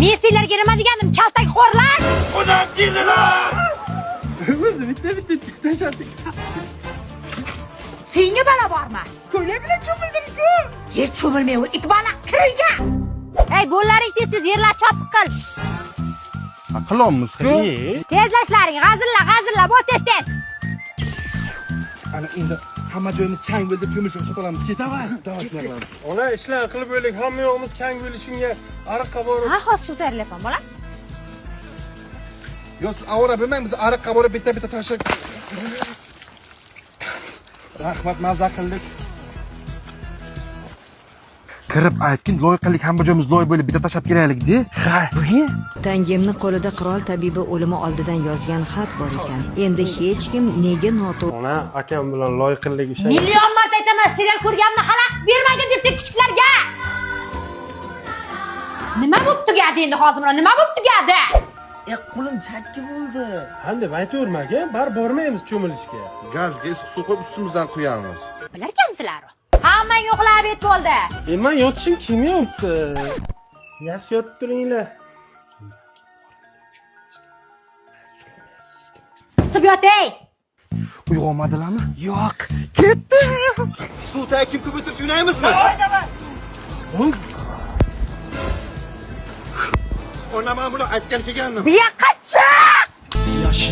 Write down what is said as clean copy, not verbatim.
Men senlarga nima degandim? Kaltakxo'rlar! Onam keldilar. O'zi bitta bitta chiq tashladik. Senga balo bormi? Ko'ylak bilan cho'mildim-ku. Yer cho'milmay u it bola kirga. Ey, bo'llaring tez tez yerlar chopiq qil. Qilolmiz-ku. Tezlashlaring, g'azilla, g'azilla, bo'l tez tez. Ana endi hamma joyimiz chang bo'ldi, cho'milishib sotolamiz. Ket, davay. Davay shunday qilamiz. Ona ishlar qilib o'lik, hamma yo'g'imiz chang bo'lishunga ariqqa borib. Ha, hozir suv tayyorlayapman, bola. Yo, siz avora bilmang, biz ariqqa borib bitta-bitta tashlab. Rahmat, maza qildik. Kirib aytgin, loy qildik, hamma joyimiz loy bo'lib, bitta tashlab kelaylik de. Ha, bugun Tangimni qo'lida qirol tabibi o'limi oldidan yozgan xat bor ekan. Endi hech kim nega noto'g'ri Ona akam bilan loy qildik o'sha. Million marta aytaman, serial ko'rganimni xalaqit bermagin deb sen kuchuklarga. Nima bo'lib tugadi endi hozir mana nima bo'lib tugadi? E, qo'lim chakki bo'ldi. Ha deb aytavermagin, bari bormaymiz cho'milishga. Gazga issiq suv qo'yib ustimizdan quyamiz. Bilarkansizlar. Hammang uxlab et bo'ldi. E man yotishim kelmayapti. Yaxshi yotib turinglar. Qisib yotay. Uyg'onmadilarmi? Yo'q. Ketdi. Suv tagi kim ko'p o'tirsa o'ynaymizmi? Onam buni aytgan kelgandim. Bu yoqqa chiq! Yosh